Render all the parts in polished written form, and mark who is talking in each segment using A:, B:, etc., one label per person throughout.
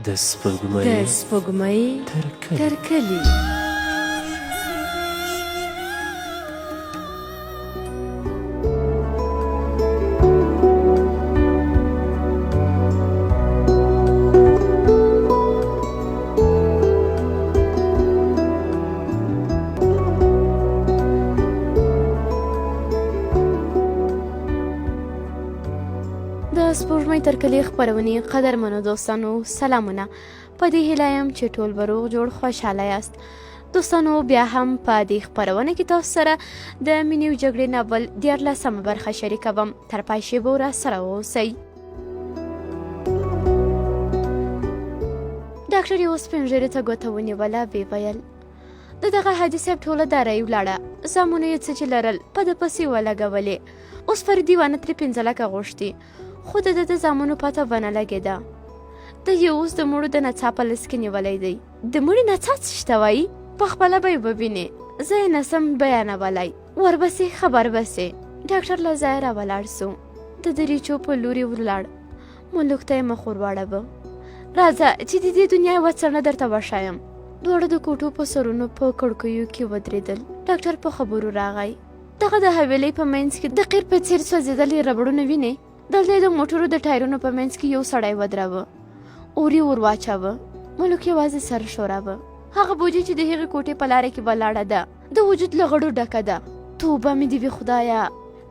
A: د سپوږمۍ
B: د سپوږمۍ
A: تر کلي.
B: تر کلي. د سپوږمۍ تر کلي خپرونې قدرمنو دوستانو سلامونه. په دې هیله یم چې ټول به روغ جوړ خوشحاله یاست. دوستانو بیا هم په دې خپرونه کې تاسو سره د مینې او جګړې ناول 13مه برخه شریکوم. تر پای شېبو را سره واوسئ. ډاکټر یو سپین ږیري ته ګوته ونیوله، ویې ویل: د دغه حاجي صاحب ټوله دارایي ولاړه، زامنو یې څه چې لرل په ده پسې ولګولې. اوس فریدي وانه ترې 5 لکه غوښتي، خو د ده د زامنو پته ونه لګېده. ده یې اوس د مړو د نڅا په لست کې نیولی دی. د مړي نڅا څه شته وایي؟ په خپله به یې ووینې، زه یې نسم بیانولی، وربسې خبر به سې. ډاکټر له ځایه راولاړ سو، د دریچو په لوري ولاړ، ملوک ته یې مخ ورواړوه. راځه چې د دې دنیا یوه څڼه درته وښایم. دواړه د کوټو په سرونو په کړکیو کې ودرېدل. ډاکټر په خبرو راغی. دغه د حویلۍ په منځ کې د قیر په څیر سوځېدلې ربړونه وینې؟ دلته یې د موټرو د ټایرونو په منځ کې یو سړی ودراوه، اور یې ور واچاوه. ملوک یوازې سر ښوراوه. هغه بوجۍ چې د هغې کوټې په لاره کې ولاړه ده، د وجود له غړو ډکه ده. توبه مې دې وي خدایه،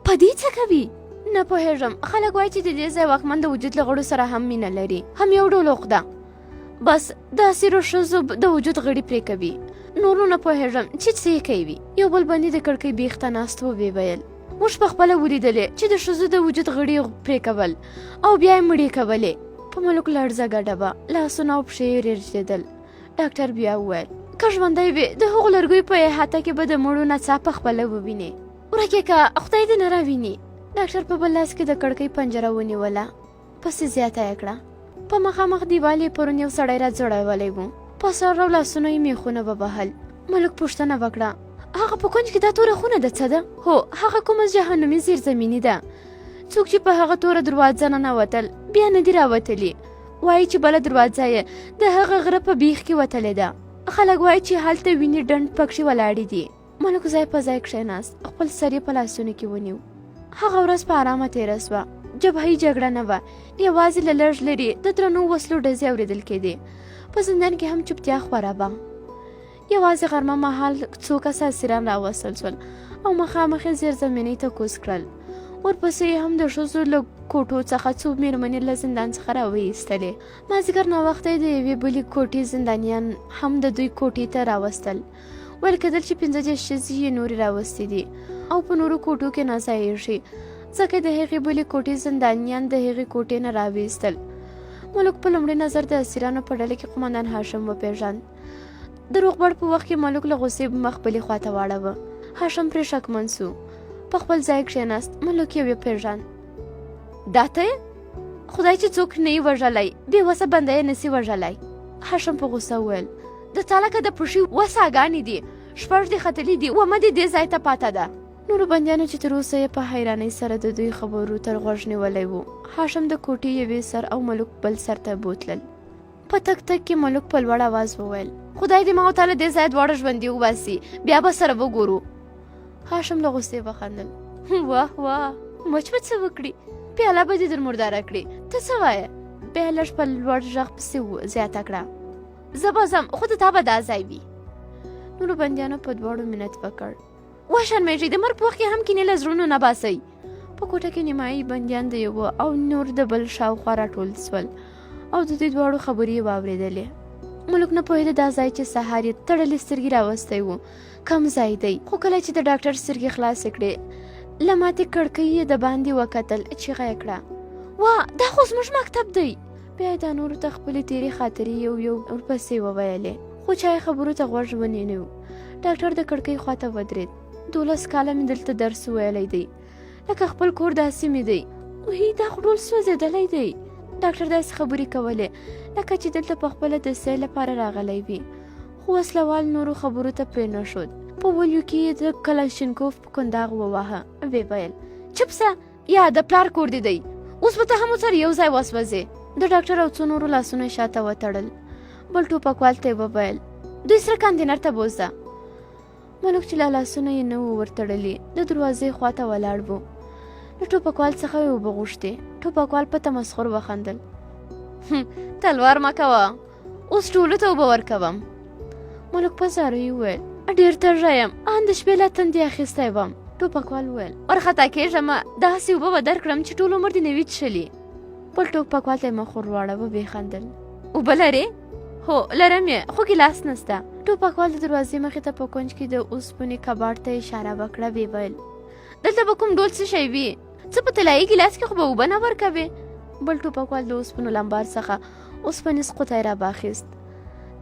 B: په دې څه کوي؟ نه پوهېږم. خلک وایي چې د دې ځای واکمن د وجود له غړو سره هم مینه لري، هم یو ډول عقده. بس د اسیرو ښځو د وجود غړي پرې کوي. نور نو نه پوهېږم چې څه یې کوي. یو بل بندي د کړکۍ بیخ ته ناست و، ویې ویل: موږ په خپله ولیدلې چې د ښځو د وجود غړي پرې کول او بیا یې مړې کولې. په ملوک لړزه ګډه وه، لاسونه او پښې یې رېږدېدل. ډاکټر بیا وویل: که ژوندی وي، د هغو لرګیو په احاطه کې به د مړو نڅا په خپله ووینې. ورک یې که، خدای دې نه راویني. ډاکټر په بل لاس کې د کړکۍ پنجره ونیوله، پسې زیاته یې کړه: په مخامخ دیوال یې پرون یو سړی را ځړولی و، په سر او لاسونو یې میخونه ووهل. ملک پوښتنه وکړه: هغه په کونج کې دا توره خونه ده څه ده؟ هو، هغه کومه جهنمي زیرزمیني ده. څوک چې په هغه توره دروازه ننوتل بیا نه دي راوتلي. وایي چې بله دروازه یې د هغه غره په بیخ کې وتلې ده. خلک وایي چې هلته وینې ډنډ پکښې ولاړې دي. ملک ځای په ځای کښېناست، خپل سر یې په لاسونو کې ونیو. هغه ورځ په آرامه تېره سوه. جبههیي جګړه نه وه، یوازې له لږ لرې د درنو وسلو ډزې اورېدل کېدې. په زندان کې هم چوپتیا خوره وه. یوازې غرمه مهال څو کسه اسیران راوستل سول او مخامخ یې زیرزمینۍ ته کوز کړل. ورپسې یې هم د ښځو له کوټو څخه څو مېرمنې له زندان څخه راویستلې. مازدیګر ناوخته یې د یوې بلې کوټې زندانیان هم د دوی کوټې ته راوستل. ویل کېدل چې 35 ښځې یې نورې راوستې دي او په نورو کوټو کې نه ځایېږي، ځکه د هغې بلې کوټې زندانیان د هغې کوټې نه راویستل. ملک په لومړي نظر د اسیرانو په ډله کې قومندان هاشم وپېژاند. د روغبړ په وخت کې ملک له غوسې مخ بلې خواته واړوه. هاشم پرې شکمن سو، په خپل ځای کښېناست. ملک یې وپېژاند. دا ته یې؟ خدای چې څوک نه یې وژلی، بې وسه بنده یې نسي وژلی. هاشم په غوسه وویل: د تا لکه د پښې اووه ساګانې دي، شپږ دې ختلې دي، اوومه دې دې ځای ته پاته ده. نورو بندیانو چې تر اوسه یې په حیرانۍ سره د دوی خبرو تر غوږ نیولی وو، هاشم د کوټې یوې سر او ملوک بل سر ته بوتلل. په تک تک کې ملوک په لوړ اواز وویل: خدای دې ما او تا له دې ځایه دواړه ژوندي وباسي، بیا به سره وګورو. هاشم له غوسې وخندل: واه واه، مچ به څه وکړي، پیاله به دې در مرداره کړي، ته څه وایې؟ بیا لږ په لوړ غږ پسې زیاته کړه: زه به ځم، خو د تا به دا ځای وي. نورو بندیانو په دواړو منت وکړ: وشرمېږئ، د مرګ په وخت کې هم کینې له زړونو نه باسئ. په کوټه کې نیمایي بندیان د یوه او نور د بل شاوخوا راټول سول او د دوی دواړو خبرې یې واورېدلې. ملک نه پوهېده دا ځای چې سهار یې تړلې سترګې راوستی و کم ځای دی، خو کله چې د ډاکټر سترګې خلاصې کړې، له ماتې کړکۍ یې د باندې وکتل، چیغه یې کړه: وا، دا خو زموږ مکتب دی. بیا یې دا نورو ته خپلې تېرې خاطرې یو یو ورپسې وویلې، خو چا یې خبرو ته غوږ ونه نیو. ډاکټر د کړکۍ خواته ودرېد. 12 کاله مې دلته درس ویلی دی، لکه خپل کور داسې مې دی. وهي، دا خو ټول سوځېدلی دی. ډاکټر داسې خبرې کولې لکه چې دلته په خپله د سیل لپاره راغلی وي، خو وسلوال نورو خبرو ته پرې نه ښود. په ولیو کې یې د کلاشینکوف په کنداغ وواهه، ویې ویل: چپ سه، یا د پلار کور دې دی، اوس به ته هم ورسره یو ځای وسوځې. د ډاکټر او څو نورو لاسونه یې شاته وتړل. بل ټوپکوال ته یې وویل، دوی سره کانتینر ته بوځه. ملک چې لا لاسونه یې نه وو ورتړلي د دروازې خواته ولاړ وو. له ټوپکوال څخه یې اوبه غوښتې. ټوپکوال په تمسخر وخندل، تلوار مه کوه، اوس ټولو ته اوبه ورکوم. ملک په زاریو وویل، ډېر تږی یم، ان د شپې لا تندې اخیستی وم. ټوپکوال وویل، وارخطا کېږه مه، داسې اوبه به درکړم چې ټول عمر دې نه وي څښلي. بل ټوپکوال ته یې مخ ور واړاوه، ویې خندل، اوبه لرې؟ هو لرم یې، خو ګیلاس نسته. ټوپکوال د دروازې مخې ته په کونج کې د اوسپنې کباړ ته اشاره وکړه، ویې ویل، دلته به کوم ډول څه شی وي؟ څه په طلایي ګیلاس کې خو به اوبه نه ورکوې؟ بل ټوپکوال د اوسپنو له انبار څخه اوسپنیز قوطی راواخیست،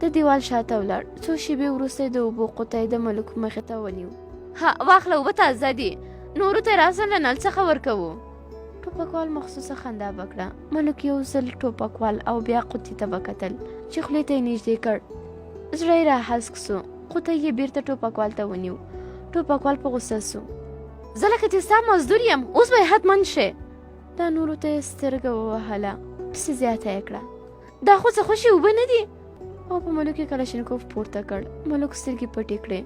B: د دیوال شاته ولاړ. څو شیبې وروسته یې د اوبو قوطی د ملک مخې ته ونیو. ها واخله، اوبه تازه دي، نورو ته راساً له نل څخه ورکوو. ټوپکوال مخصوصه خندا وکړه. ملک یو ځل ټوپکوال او بیا قوطي ته وکتل چې خولې ته یې نږدې کړ. زړه یې را هسک سو. قوطی یې بیرته ټوپکوال ته ونیو. ټوپکوال په غوسه سو. زه لکه چې ستا مزدور یم، اوس به یې حتما شې. دا نورو ته یې سترګه ووهله، پسې زیاته یې کړه، دا خو څه خوشې اوبه نه دي. او په ملوک یې کلشینکوف پورته کړ. ملوک سترګې پټې کړې،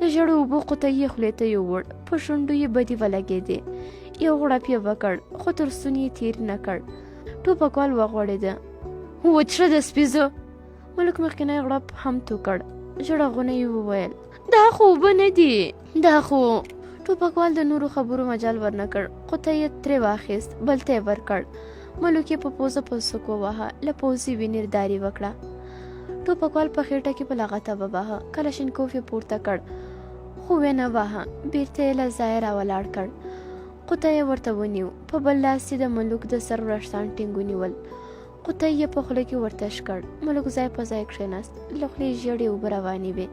B: د ژړو اوبو قوطی یې خولې ته یووړ، په شونډو یې بدې ولګېدې. یو غړپ یې وکړ، خو تر ستوني یې تېر نه کړ. ټوپکوال وغوړېده، وچښه د سپي زه. ملک مخکنی غړپ هم تو کړ، ژړغونه یې وویل، دا خو اوبه نه دي، دا خو. ټوپکوال د نورو خبرو مجال ورنه کړ، قوطی یې ترې واخیست، بل ته یې ورکړ. ملوک یې په پوزه په سوک وواهه، له پوزې وینې دارې وکړه. ټوپکوال په خېټه کې په لغته وواهه، کلشینکوف یې پورته کړ، خو ویې نه واهه، بیرته یې له ځایه راولاړ کړ. قوطی یې ورته ونیو، په بل لاس یې د ملوک د سر وړښتان ټینګ ونیول. قوطی یې په خوله کې ورتش کړ. ملوک ځای په ځای کښېناست، له خولې ژېړې اوبه روانې وې.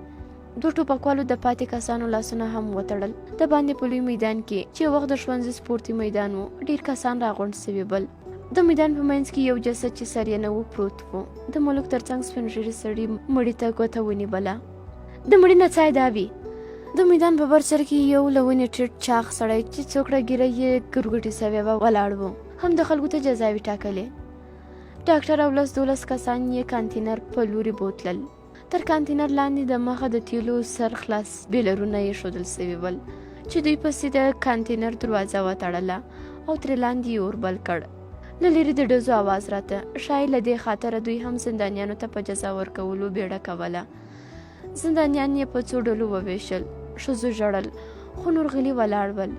B: دوو ټوپکوالو د پاتې کسانو لاسونه هم وتړل. د باندې په لوی میدان کې چې یو وخت د ښوونځي سپورتي میدان و، ډېر کسان راغونډ سوي ول. د میدان په منځ کې یو جسد چې سر یې نه و پروت و. د ملوک تر څنګ سپین ږیري سړي مړي ته ګوته ونیوله. د مړي نڅا یې دا وي. د میدان په بر سر کې یو له ونې ټیټ چاغ سړی چې څوکړه ږیره یې ګرګوټې سوې وه ولاړ و، هم د خلکو ته جزاوې ټاکلې. ډاکټر او لس دولس کسان یې کانتینر په لوري بوتلل. تر کانتینر لاندې د مخه د تیلو سر خلاص بیلرونه یې ښودل سوي ول چې دوی پسې د کانتینر دروازه وتړله او ترې لاندې یې اور بل کړ. له لیرې د ډزو اواز راته، ښایي له دې خاطره دوی هم زندانیانو ته په جزا ورکولو بیړه کوله. زندانیان یې په څو ډلو وویشل. ښځو ژړل، خو نور غلي ولاړ ول.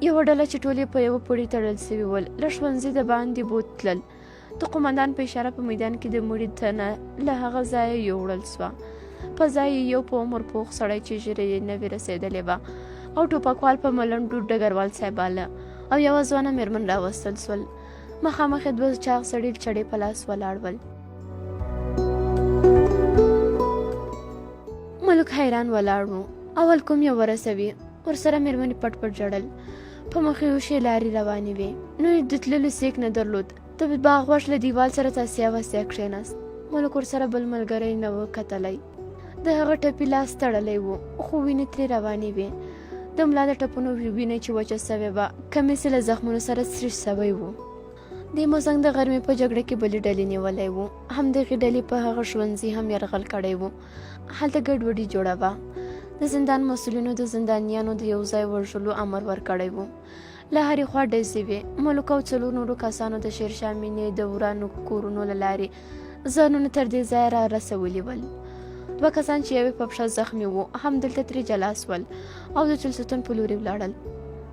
B: یوه ډله چې ټول یې په یوه پړي تړل سوي ول، له ښوونځي د باندې بوتلل. د قومندان په اشاره په میدان کې د مړي تنه له هغه ځایه یوړل سوه. په ځای یې یو په عمر پوخ سړی چې ږیره یې نوې رسېدلې وه او ټوپکوال په ملنډو ډګروال صاحب باله او یوه ځوانه مېرمن راوستل سول. مخامخ یې دوه چاغ سړي چړې په لاس ولاړ ول. ملک حیران ولاړ و. اول کوم یو ورسوي. ورسره مېرمنې پټ پټ ژړل. په مخ یې اوښې لارې روانې وې، نو یې د تللو سیک نه درلود. د باغ غوږ له دیوال سره تاسیه واسیه کښېناست. ملک ورسره بل ملګری نه و کتلی. د هغه ټپي لاس تړلی و، خو وینې ترې روانې وې. د ملا د ټپونو وینه چې وچه سوې وه، کمیس یې له زخمونو سره څري سوی و. دې موزنګ د غرمې په جګړه کې بلې ډلې نیولی و. همدغې ډلې په هغه ښوونځي هم یرغل کړی و. هلته ګډوډي جوړه وه. د زندان مسؤلینو د زندانیانو د یو ځای وژلو امر ورکړی و. له هرې خوا ډزې وې. ملک او څلور نورو کسانو د شیرشاه مینې د ورانو کورونو له لارې ځانونه تر دې ځایه را رسولي ول. دوه کسان چې یو یې په پښه زخمي وو، هم دلته ترې جلا سول او د چلستون په لوري ولاړل.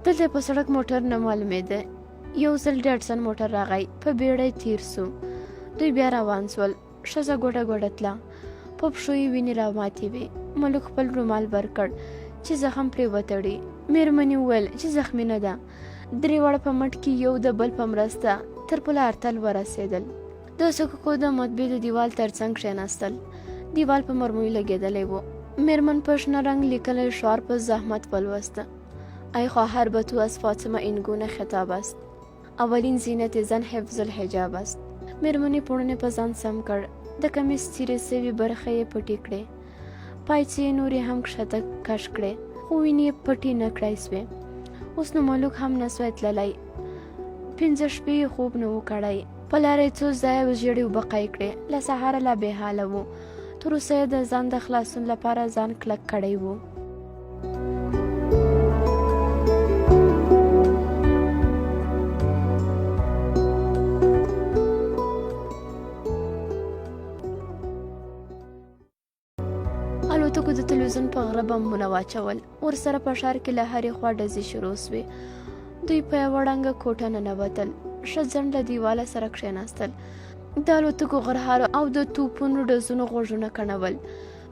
B: دلته په سړک موټر نه معلومېده. یو ځل ډاټسن موټر راغی، په بیړه تیر سو. دوی بیا روان سول. ښځه ګوډه ګوډه تله، په پښو یې وینې راماتې وې. ملک خپل رومال ورکړ چې زخم پرې وتړي. میرمنې وویل چې زخمي نه ده. درې واړه په مټ کې یو د بل په مرسته تر پله ارتل ورسېدل. د سکوکو د مطبع د دیوال تر څنګ کښېناستل. دیوال په مرمیو لګېدلی و. میرمن په شنه رنګ لیکلی شعار په زحمت ولوسته. ای خواهر به تو از فاطمه اینگونه خطاب است. اولین زینت زن حفظ الحجاب است. میرمنې پوړنې په ځان سم کړ، د کمیس څیرې سوي برخه یې پټې کړې، پایڅې یې نورې هم کښته کش کړې، خو وینې یې پټې نه کړای سوې. اوس نو ملوک هم نه سوای تللی. پنځه شپې یې خوب نه و کړی. په لاره یې څو ځایه ژېړې اوبه قی کړې. له سهاره لا بې حاله و. تر اوسه یې د ځان د خلاصون لپاره ځان کلک کړی و. الوتکو د تلویزیون په غره بمبونه واچول. ورسره په ښار کې له هرې خوا ډزې شروع سوې. دوی په یوه ړنګه کوټه ننوتل. ښه ځنډ له دیواله سره کښېناستل. د الوتکو غرهارو او د توپونو ډزونو غوږونه کڼول.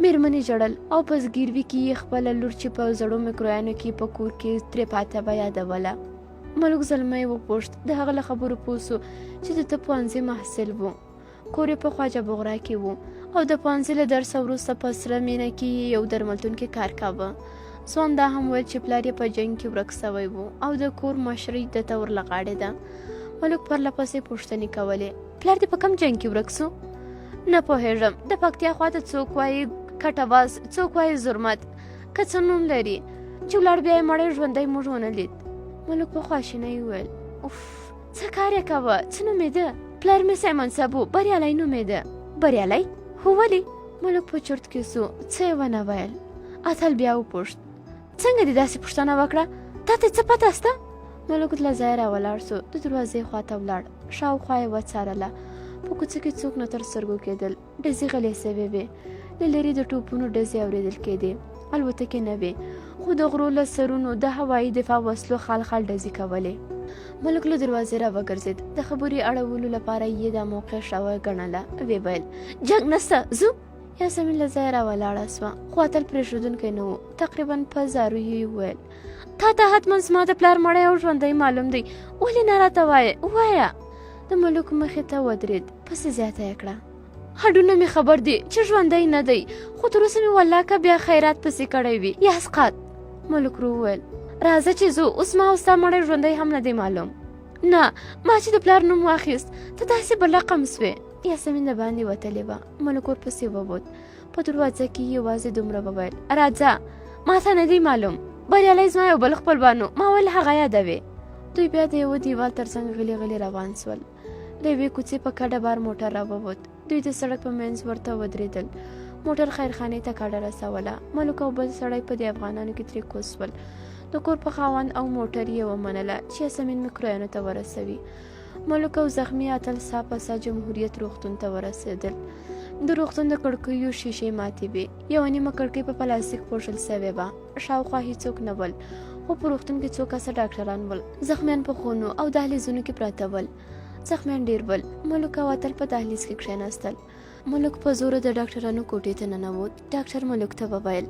B: میرمنې ژړل او په زګیروي کې یې خپله لور چې په زړو میکرویانو کې په کور کې ترې پاته وه یادوله. ملک زلمی وپوښت. د هغه له خبرو پوه سو چې د طب پوهنځي محصل و. کور یې په خواجه بغرا کې و او د پوهنځي له درسه وروسته په سره مینه کې یې یو درملتون کې کار کاوه. ځوان دا هم ویل چې پلار یې په جنګ کې ورک سوی و او د کور مشري ده ته ور له غاړې ده. ملک پرله پسې پوښتنې کولې. پلار دې په کوم جنګ کې ورک سو؟ نه پوهېږم، د پکتیا خواته څوک وایي کټواز، څوک وایي زرمت، که څه نوم لري چې ولاړ بیا یې مړی ژوندی موږ ونه لید. ملک په خواشینۍ وویل، اوف څه کار یې کاوه، څه نومېده؟ پلار مې سیمن صاحب و، بریالی نومېده. بریالی؟ هو ولې؟ ملک په چرت کې سو، څه یې ونه ویل. اتل بیا وپوښت، څنګه دې داسې پوښتنه وکړه؟ تا ته څه پته سته؟ ملک له ځایه راولاړ سو، د دروازې خواته ولاړ، شاوخوا یې وڅارله. په کوڅه کې څوک نه تر سترګو کېدل. ډزې غلې سوې وې. له لرې د ټوپونو ډزې اورېدل کېدې. الوتکې نه وې، خو د غرو له سرونو د هوایي دفاع وسلو خال خال ډزې کولې. ملک له دروازې را وګرځېد. د خبرې اړولو لپاره یې دا موقع ښه وګڼله. ویې ویل، جنګ نسته، ځو. یاسمین له ځایه راولاړه سوه، خو اتل پرېښودونکی نه و. تقریبا په زاریو یې وویل، تا ته حتما زما د پلار مړی او ژوندی معلوم دی، ولې نه راته وایې؟ ووایه. د ملوک مخې ته ودرېد، پسې زیاته یې کړه، هډونه مې خبر دي چې ژوندی نه دی، خو تر اوسه مې والله که بیا خیرات پسې کړی وي یا اسقاط. ملک ورو وویل، راځه چې ځو، اوس ما او ستا مړی ژوندی هم نه دی معلوم. نه، ما چې د پلار نوم واخیست ته داسې بلقم سوې. یاسمین د باندې وتلې وه. ملک ورپسې ووت. په دروازه کې یې یوازې دومره وویل، راځه، ما ته نه دی معلوم، بریالی زما یو بل خپلوان و، ما ویل هغه یادوې. دوی بیا د یوه دیوال تر څنګ غلي غلي روان سول. له یوې کوڅې په کډه بار موټر راووت. دوی د سړک په منځ ورته ودرېدل. موټر خیرخانې ته کډه رسوله. ملک او بل سړی په دې افغانانو کې ترې کوز سول. د کور په خاوند او موټر یې ومنله چې یاسمین میکرویانو ته ورسوي. ملک او زخمي اتل سا په سا جمهوریت روغتون ته ورسېدل. د روغتون د کړکیو شیشې ماتې وې. یوه نیمه کړکۍ په پلاستیک پوښل سوې وه. شاوخوا هیڅوک نه ول، خو په روغتون کې څو کسه ډاکټران ول. زخمیان په خونو او دهلیزونو کې پراته ول. زخمیان ډیر ول. ملک او اتل په دهلیز کې کښېناستل. ملک په زوره د ډاکټرانو کوټې ته ننوت. ډاکټر ملک ته وویل،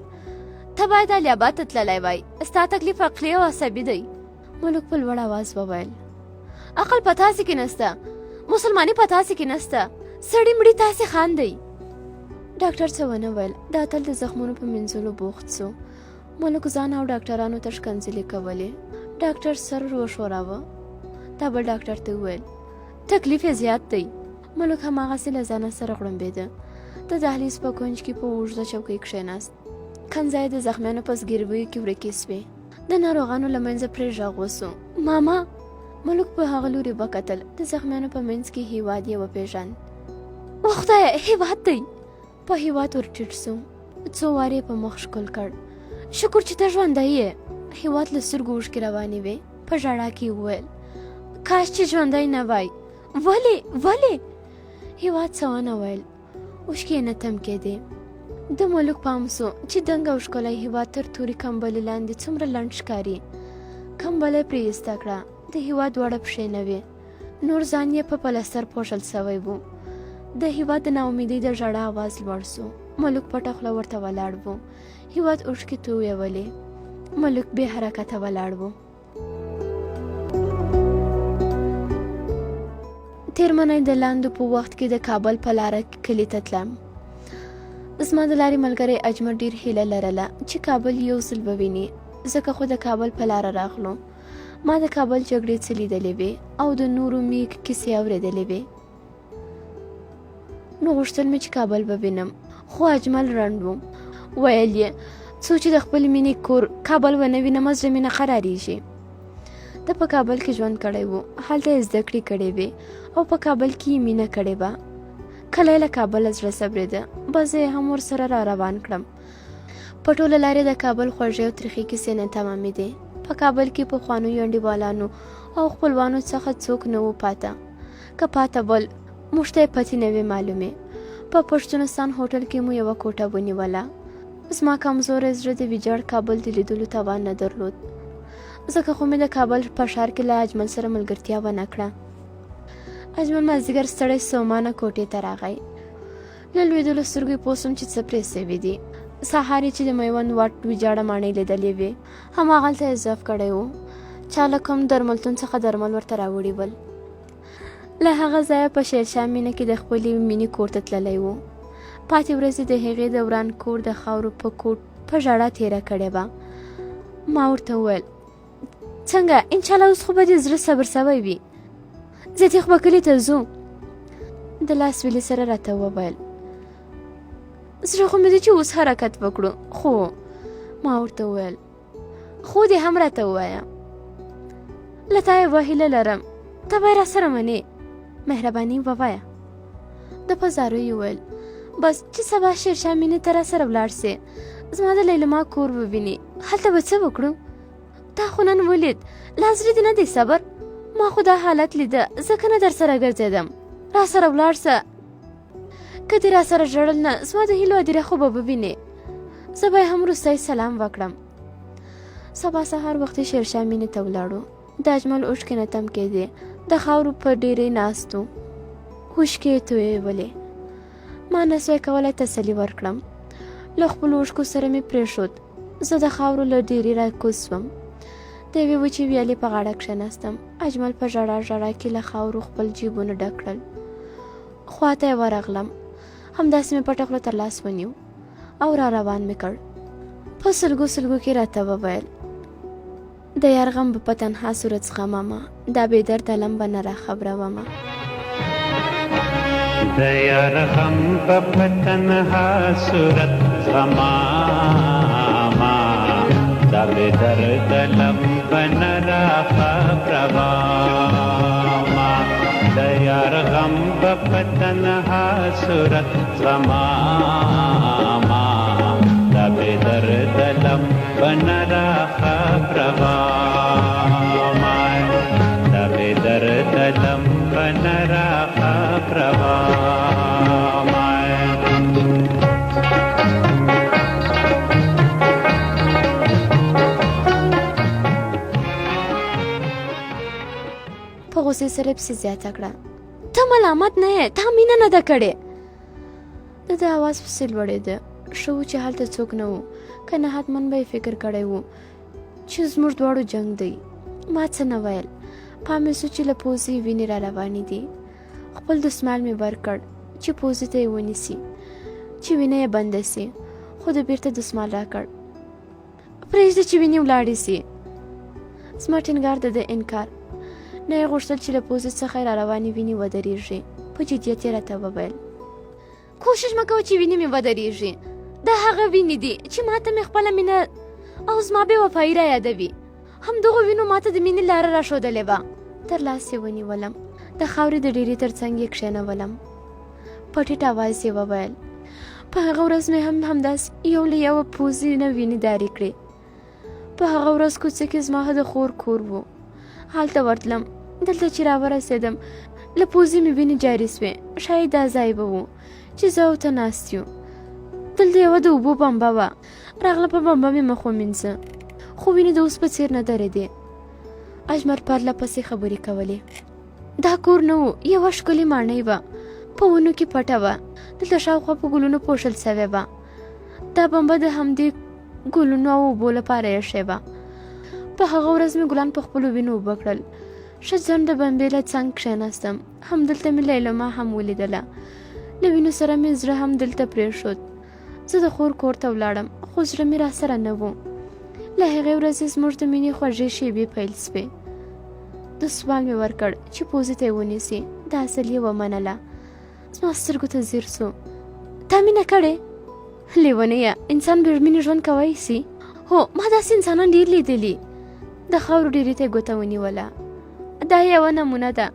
B: ته باید علي آباد ته تللی وای، ستا تکلیف عقلي او عصبي دی. ملک په لوړ اواز وویل، عقل په تاسې کې نسته، مسلماني په تاسې کې نسته، سړي مړي تاسې خاندئ. ډاکټر څه ونه ویل. د اتل د زخمونو په مینځلو بوخت سو. ملک ځان او ډاکټرانو ته ښکنځلې کولې. ډاکټر سر وښوراوه. دا بل ډاکټر ته وویل، تکلیف یې زیات دی. ملک هماغسې له ځانه سره غړمبېده. د دهلیز په کونج کې په اوږده چوکۍ کښېناست. کنځا یې د زخمیانو په زګیرویو کې ورکې سوې. د ناروغانو له منځه پرې غږ وسو، ماما! ملک په هغه لوري وکتل. د زخمیانو په منځ کې هیواد یې وپېژاند. و خدایه، هیواد دی! په هیواد ور ټیټ سو. څو وارې یې په مخ ښکل کړ. شکر چې ته ژوندی یې. هیواد له سترګو اوښکې روانې وې. په ژړا کې یې وویل، کاش چې ژوندی نه وای. ولې؟ ولې؟ هیواد څه ونه ویل. اوښکې یې نه تم کېدې. د ملک پام سو چې دنګ او ښکلی هیواد تر تورې کمبلې لاندې څومره لنډ ښکاري. کمبله یې پرې ایسته کړه. د هیواد دواړه پښې نه وې. نور ځان یې په پلستر پوښل سوی و. د هیواد د ناامیدۍ د ژړا اواز لوړ سو. ملک پټه خوله ورته ولاړ و. هیواد اوښکې تویولې. ملک بې حرکته ولاړ و. تېر منی د لاندو په وخت کې د کابل په لاره کلي ته تلم. زما د لارې ملګری اجمل ډېر هیله لرله چې کابل یو ځل وویني، ځکه خو د کابل په لاره راغلو. ما د کابل جګړې څه لیدلې وې او د نورو مې کیسې اورېدلې وې، نو غوښتل مې چې کابل ووینم، خو اجمل رنډ و. ویل یې څو چې د خپل مینې کور کابل ونه وینم زړه مې نه قرارېږي. د ده په کابل کې ژوند کړی و، هلته یې زده کړې کړې وې او په کابل کې یې مینه کړې وه. کله یې له کابله زړه صبرېده، به زه یې هم ورسره را روان کړم. په ټوله لارې د کابل خوږې او ترخې کیسې نه تمامېدې. په کابل کې پخوانیو انډیوالانو او خپلوانو څخه څوک نه وو پاته. که پاته ول، موږ ته یې پتې نه وې معلومې. په پښتونستان هوټل کې مو یوه کوټه ونیوله. زما کمزوری زړه د ویجاړ کابل د لیدلو توان نه درلود، ځکه خو مې د کابل په ښار کې له اجمل سره ملګرتیا ونه کړه. اجمل مازدیګر ستړی ستومانه کوټې ته راغی. له لوېدلو سترګو یې پوه شوم چې څه پرې سوي دي. سهار یې چې د میوند واټ ویجاړه ماڼۍ لیدلې وې، هماغلته یې ضعف کړی و. چا له کوم درملتون څخه درمل ورته راوړي ول. له هغه ځایه په شیرشاه مینه کې د خپلې مینې کور ته تللی و. پاتې ورځې د هغې د وران کور د خاورو په کوټ په ژړا تېره کړې وه. ما ورته وویل، څنګه انشاءالله اوس خو به دې زړه صبر سوی وي، زه خو به کلي ته ځو. د لاس ویلي سره راته وویل، زړه خو مې دی چې اوس حرکت وکړو. خو ما ورته وویل، خو دې هم راته ووایه، له تا یوه هیله لرم، ته به یې راسره منې، مهرباني ووایه. ده په زاریو وویل، بس چې سبا شیرشاه مینې ته راسره ولاړ سې، زما د لیلما کور وویني، هلته به څه وکړو؟ تا خو نن ولید، لا زړه دې نه دی صبر؟ ما خو دا حالت لیده، ځکه نه درسره ګرځېدم. راسره ولاړ سه، که دې راسره ژړل نه، زما د هیلو ادیره خو به ووینې. زه به یې هم وروستی سلام وکړم. سبا سهار وختي شیرشاه مینې ته ولاړو. د اجمل اوښکې نه تم کېدې، د خاورو په ډېرې ناست و، اوښکې یې تویولې. ما نه سوای کولی تسلي ورکړم، له خپلو اوښکو سره مې پرېښود. زه د خاورو له ډېرې راکوز سوم، د یوې وچې ویالې په غاړه کښېناستم. اجمل په ژړا ژړا کې له خاورو خپل جیبونه ډک کړل. خواته یې ورغلم، همداسې مې پټه خوله تر لاس ونیو او را روان مې کړ. په سلګو سلګو کې راته وویل، د یار غم به په تنها صورت زغممه، دا بې درده لم به نه را خبرومه.
A: د یار غم به په تنها صورت زغممه، دا بې درده لم به نه را خبرومه. د یار غم به په تنها صورت زغممه، دا بې درده لم به نه را خبرومه. دا بې درده لم به نه را خبرومه.
B: په غوسې سره پسې زیاته کړه، ته ملامت نه یې، تا مینه نه ده کړې. د ده اواز پسې لوړېده. ښه و چې هلته څوک نه و، که نه حتما به یې فکر کړی و چې زموږ دواړو جنګ دی. ما څه نه ویل، پام مې سو چې له پوزې یې وینې را روانې دي. خپل دستمال مې ورکړ چې پوزې ته یې ونیسي چې وینه یې بنده سي، خو ده بیرته دستمال راکړ. پرېږده چې وینې ولاړې سي. زما ټینګار د ده انکار نه یې غوښتل چې له پوزې څخه را روانې وینې ودرېږي. په جدیت یې راته وویل، کوشش مه کوه چې وینې مې ودرېږي، دا هغه وینې دي چې ماته مې خپله مینه او زما بې وفایي را یادوي. همدغو وینو ماته د مینې لاره راښودلې وه. تر لاس یې ونیولم، د خاورې د ډېري تر څنګ یې کښېنولم. په ټیټ اواز یې وویل، په هغه ورځ مې هم همداسې یو له یوه پوزې نه وینې دارې کړې. په هغه ورځ کوڅه کې زما د خور کور و، هلته ورتلم. دلته چې راورسېدم له پوزې مې وینې جاري سوې. ښایي دا ځای به و چې زه او ته ناست یو. دلته یوه د اوبو بمبه وه، راغله په بمبه مې مخ ومینځه، خو وینې د اوس په څېر نه درېدې. اجمل پرله پسې خبرې کولې. دا کور نه و، یوه ښکلې ماڼۍ وه، په ونو کې پټه وه. دلته شاوخوا په ګلونو پوښل سوې وه. دا بمبه د همدې ګلونو او اوبو لپاره ایښې وه. په هغه ورځ مې ګلان په خپلو وینو اوبه کړل. ښه ځنډ د بمبې له څنګ کښېناستم. همدلته مې لیلما هم ولیدله. له وینو سره مې زړه هم دلته پرېښود. زه د خور کور ته ولاړم، خو زړه مې راسره نه و. له هغې ورځې زموږ د مینې خوږې شېبې پیل سوې. دستمال مې ورکړ چې پوزې ته یې ونیسي. دا ځل یې ومنله. زما سترګو ته ځیر سو. تا مینه کړې؟ لیونیه، انسان بې مینې ژوند کوی سي؟ هو، ما داسې انسانان ډېر لیدلي. د خاورو ډېري ته یې ګوته ونیوله. دا یوه نمونه ده،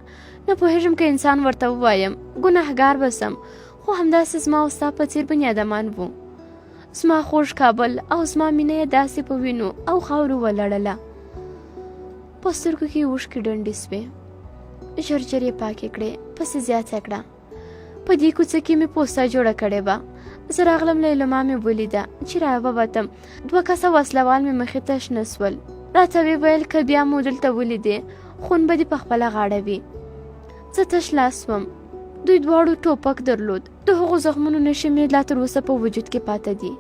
B: نه پوهېږم که انسان ورته ووایم ګناهګار به سم، خو همداسې زما او ستا په څېر بنیادمان وو. زما خوږ کابل او زما مینه یې داسې په وینو او خاورو ولړله. په سترګو کې اوښکې ډنډې سوې، ژر ژر یې پاکې کړې، پسې زیاته کړه. په دې کوڅه کې مې پوسته جوړه کړې وه. زه راغلم، لیلما مې ولیده. چې راووتم دوه کسه وسلوال مې مخې ته شنه سول. راته ویې ویل که بیا مو دلته ولیدې خون به دې په خپله غاړه وي. زه تش لاس وم، دوی دواړو ټوپک درلود. د هغو زخمونو نښې مې لا تر اوسه په وجود کې پاته دي.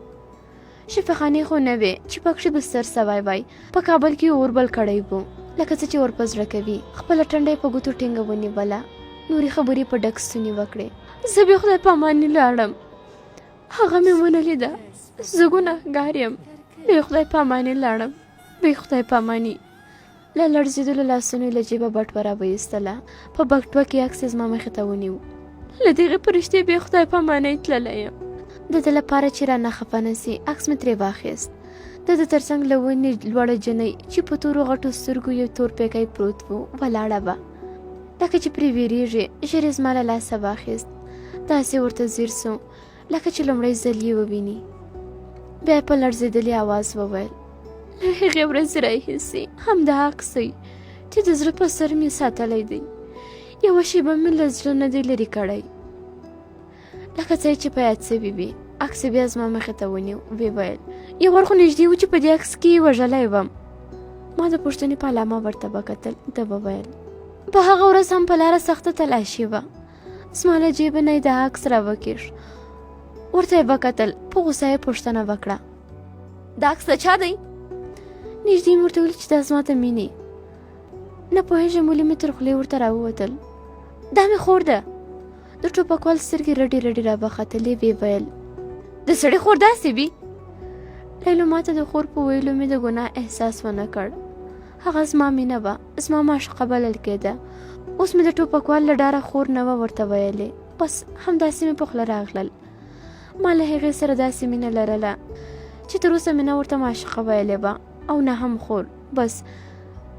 B: شفاخانې خو نه وې چې پکښې بستر سوی وای. په کابل کې اور بل کړی وو، لکه څه چې ور په زړه کوي. خپله ټنډه یې په ګوتو ټینګه ونیوله، نورې خبرې په ډک ستوني وکړې. زه بې خدای پاماني لاړم، هغه مې ونه لیده. زه ګناهګار یم، بې خدای پاماني لاړم، بې خدای پاماني. له لړزېدلو لاسونو یې له جیبه بټوه راویستله، په بټوه کې عکس یې زما مخې ته ونیو. له دغې پرښتې بې خدای پامانۍ تللی یم. د ده لپاره چې رانه خفه نه سي عکس مې ترې واخیست. د ده ترڅنګ له ونې لوړه جنۍ چې په تورو غټو سترګو یو تور پیکی پروت و ولاړه وه، لکه چې پرې ویریږي. ژر یې زما له لاسه واخیست، داسې ورته ځیر سو لکه چې لومړی ځل یې وویني. بیا په لړزېدلي اواز وویل، له هغې ورځې راهیسې همدا عکس دی چې د زړه په سر مې ساتلی دی. یوه شېبه مې له زړه نه دی لرې کړی. لکه څه چې په یاد سوي وي. عکس یې بیا زما مخې ته ونیو، ویې ویل، یو وار خو نږدې و چې په دې عکس کې یې وژلی وم. ما د پوښتنې په علامه ورته وکتل. ده وویل، په هغه ورځ هم په لاره سخته تلاشي وه. زما له جیبه نه یې د عکس راوکیښ، ورته یې وکتل، په غوسه یې پوښتنه وکړه، دا عکس د چا دی؟ نږدې مې ورته وویل چې دا زما د مینې. نه پوهېږم ولې مې تر خولې ورته راووتل، دا مې خور ده. د ټوپکوال سترګې رډې رډې راوختلې، ویې ویل، د سړي خور داسې وي؟ لیلو ما ته د خور په ویلو مې د ګناه احساس ونه کړ. هغه زما مینه وه، زما معشوقه بلل کېده. اوس مې د ټوپکوال له ډاره خور نه وه ورته ویلې، بس همداسې مې په خوله راغلل. ما له هغې سره داسې مینه لرله چې تر اوسه مې نه ورته معشوقه ویلې وه او نه هم خور. بس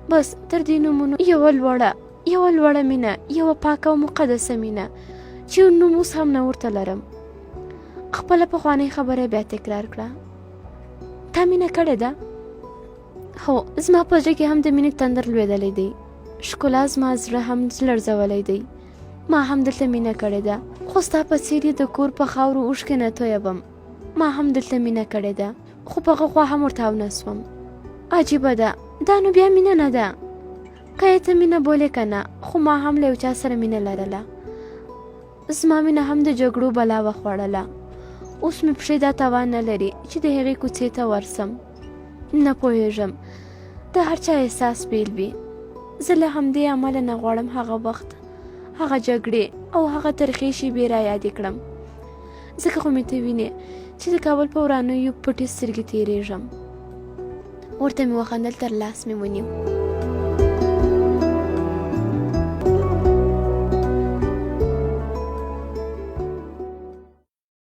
B: بس تر دې نومونو یوه لوړه، یوه لوړه مینه، یوه پاکه او مقدسه مینه چې یو نوم اوس هم نه ورته لرم. خپله پخوانۍ خبره بیا تکرار کړه، تا مینه کړې ده؟ هو، زما په زړه کې هم د مینې تندر لوېدلی دی. ښکلا زما زړه هم لړزولی دی. ما هم دلته مینه کړې ده، خو ستا په څېر یې د کور په خاورو اوښکې نه تویوم. ما هم دلته مینه کړې ده، خو په هغه خوا هم ورتاو نه سوم. عجیبه ده، دا نو بیا مینه نه ده. که یې ته مینه بولې که نه، خو ما هم له یو چا سره مینه لرله. زما مینه هم د جګړو بلا وخوړله. اوس مې پښې دا توان نه لري چې د هغې کوڅې ته ورسم. نه پوهېږم، د هر چا احساس بیل وي. زه له همدې امله نه غواړم هغه وخت، هغه جګړې او هغه ترخې شېبې را یادې کړم، ځکه خو مې ته وینې چې د کابل په ورانیو پټې سترګې تېرېږم. ورته مې وخندل، تر لاس مې ونیو.